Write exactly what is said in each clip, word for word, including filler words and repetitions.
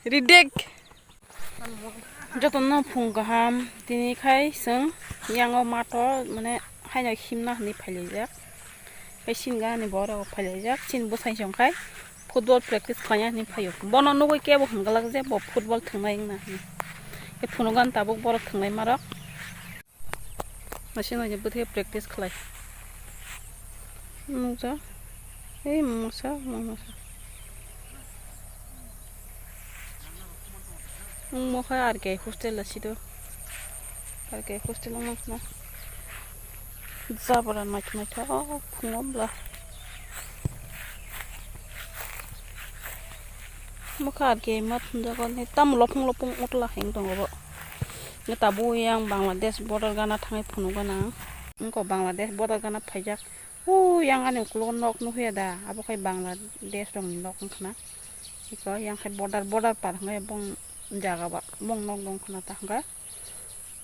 Ridek. Jotono phung kaham, tini khai chwng yango mato, mane, haino himna hinwi phailaijak. Khai singa ni borok phailaijak, chini bwsai song khai football practice khlaina hinwi phaio. Bono nugwi kebo hwnglak je bo football thwngnai wngna hinwi. Khe phunugo ang tabuk borok thwngnai marok. Machine hai bwthai practice khlai. Nukjak. Ei masa, masa. Omo khe R K hostel la sido. R K hostel wngkha na. Jabra maitha maitha, oh, phungo bwla. Omo khe R K mat hwnjago, tamo lopong lopong utla heng tongo bo. Nge tabuk yang Bangladesh border gana thangwi phunukgo nang. Wngkha Bangladesh border gana phaijak. O yang ani uklogo nok nukhuya da, abo khai Bangladesh rokni nok wngkha na. Iko yang khai border, border par hwnkhe bong jaga ba, bong nok dong khna ta hwnkhe.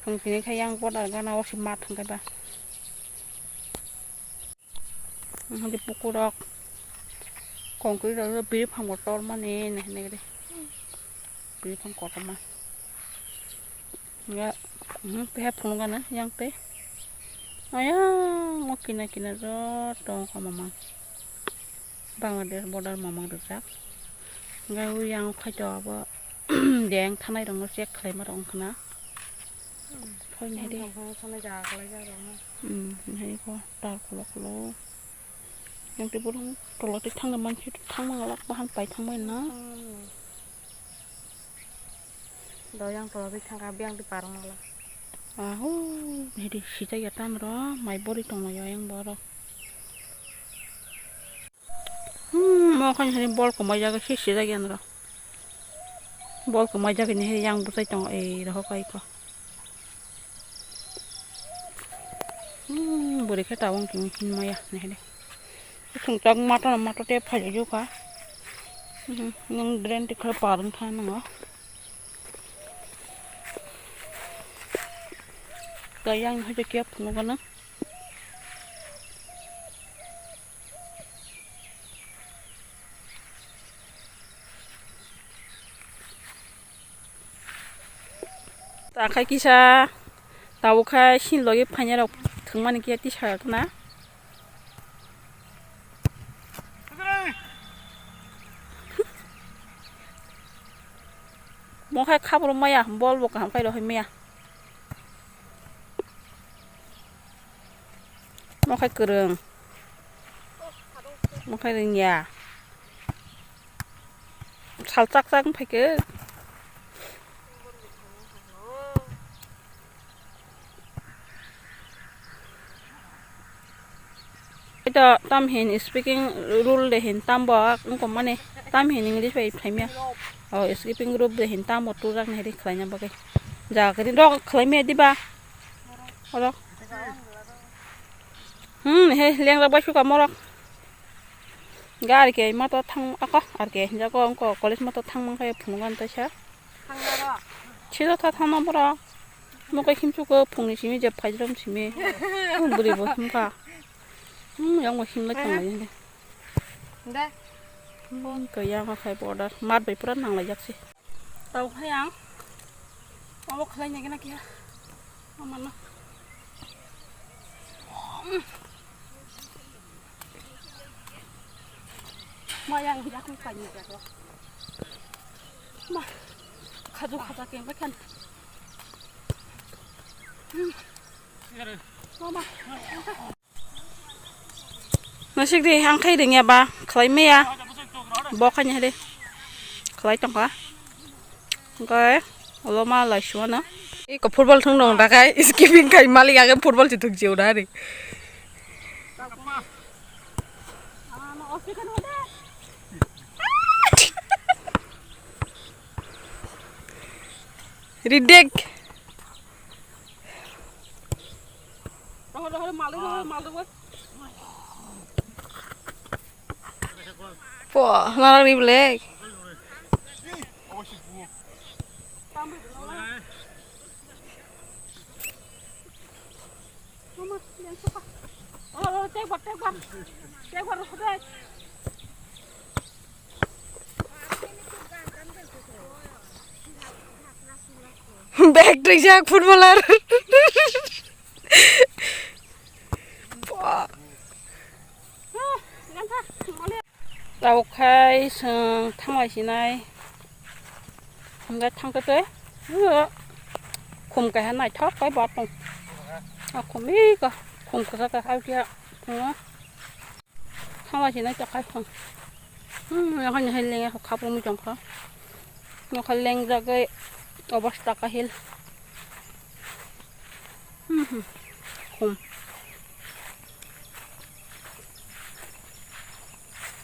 Hwnkhe khai yang border gana o si mat hwnkhe ba. Hwnkhe pukurok concrete rok biri phango tormani nai hinwi de. Biri phang kotorma. Nga, hmm, pehe phunukgana yang tei. Ayang o kina kina joto wngkha mamang. Bangladesh border mamang rijak. Nga o yang khaito abo deng thanai rokno check khlaima rok wngkhana. Phone hai de. Yang tong phone sanai jaga khlai jak rokno. Hmm, hai ko tar kholo kholo. Yang tei borok tolo tei thangna mankhe thangma lak bahan pai thangmani na. Thangmani. Do yang tolo ri thangkha, biyang di parong la. Aho, hedi sijak ya tamro, mai bori tongma yo yang boro. Hmm, mo khan hini bol komai jaga si sijak ya nro. Bol komai jaga ni he yang bwsai tong ei roho kai ko. Hmm, bori khe tawang tini hin maya ni hede. Thung tak mata na mata te phai ju ka. Hmm, nang drain ti khar parang tha nang. Kayang haja kiya phunukgana. Ta khai kisa tabuk khai sin logi phainai rok thwngmani kiya tisa na. Mo khai khabro maya, bol bo kaham khai rohoi maya. Mo khai kwrwng. Mo khai rwngya. Sal chak chak wng phaikhe. Ito tam hin speaking rule de hin tam bo wngkha mani tam hin English bai phaimya. O speaking rule de hin tam bo turak ni hedi khlaina bagwi. Jaga khe rok khlaimya diba? Orok. Hmm, he lengra bai suka morok. Ga R K mato thang ako R K hinjago wngkha college mato thang mankha phunukgana taisa. Sida tha thangna bora. Mo kai himchuko phungni simi je phaijrom simi. Bwrwi bo himkha. Hmm, yang bo himlai tong lai hinde. Hinde. Hmm, kaya ma khai border. Mat bai pura nang lai jak si. Tau khai ang. Abo khlai nai gana kiya. Mama no. Mayang bijak ni pani jago. Ma, khaju khaja keng bai khan. Hmm. Mama. Nasik de ang khai ringya ba khlai maya. Bo khai ni de. Khlai tongkha. Oke, ulo ma lai suana. Iko football thung dong dakai skipping kai malik age football chi thuk jiu dari. Ridek. Po, narang ni belek. Bag twijak footballer. Ba. Tau khai chwng thanglai sinai. Hwnkhai thangkhe tei, o, khum kaisa naithok kai bo tong. A khum iko, khum kwchak khe, aw kiya, o. Thanglai sinai ta khai thang. Hmm, yakhai nahai leng, yakhai khapung mi tongkha. Nokha lengjagwi obosta kahil. Hmm, hmm. Khum.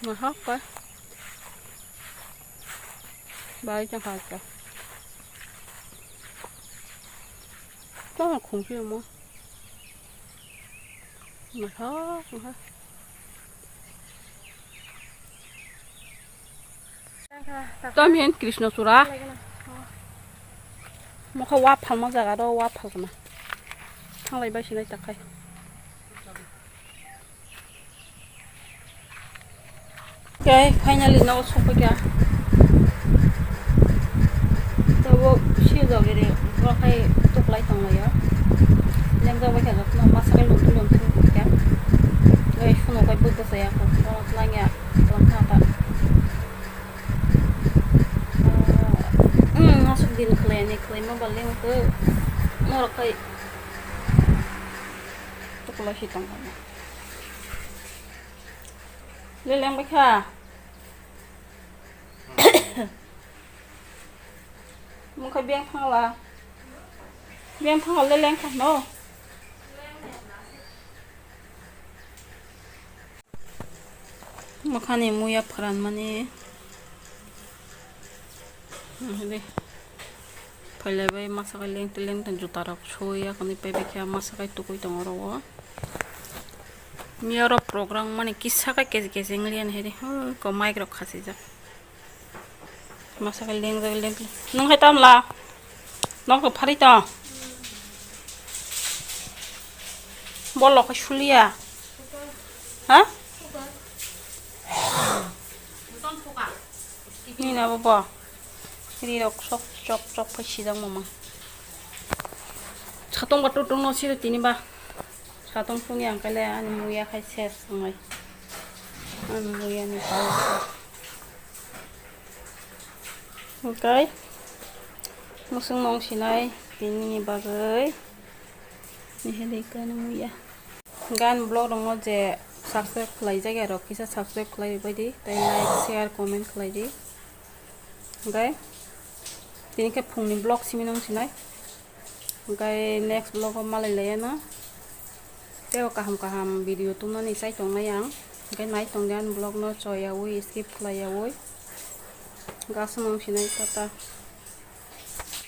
Naithok kai. Bai chang kha cha. Tamo khum si mo. Naithok, naithok. Tamo hin Krishna Chura. Mokha wa phalma jaga do wa phalkana. Thanglai bai sinai takhai. Okay, finally no sokphaikha. Tabo sijok iri, borok hai tuklai tonglaio. Lengjak bai kha jotono masa khe lungthu lungthu kha. Gai suno kai bwk bwsaya kho, bono twlangya, twlang kha ta. Hmm, aswk din khlai ani khlaima ba lengkhe norok khai tuklai si tongkha. Leleng bai kha. Mungkha beng thangla. Beng thangla leleng kha no. Mokhani muya pharanmani. Hwdai. Phailaibai masa kai lengte lengte jutarok soi, akoni paibai khe masa kai tukui tongo oro o. Miya oro program mani kisa kai keje keje wng liya ni hai de. Hwnkhe mic rok khasijak. Masa kai lengjak lengte. Nwng hai tamla? Nokto pharwi tong? Bolok kai suliya? Ha? Nini abo bo. Rirok sok chok chok phai sijak mama. Satong ba tutung no siro tini ba. Satong suni ang kale ani muya khai ses wngnai. Ani muya ni pal. Okay. Musung nong sinai tini ni bagwi. Ni heli kani muya. Gan vlog rokno je subscribe khlai jak ya rok kisa subscribe khlai bai di, tei like, share, comment khlai di. Hwnkhe tini khe phungni vlog simi nung sinai. Hwnkhe next vlog o malai laiya no. Tei o kaham kaham video tubunani chai tongnai ang. Hwnkhe nai tong di ani vlog no choyaui skip khlaiyaui. Hwnkhe aswk nung sinai tata.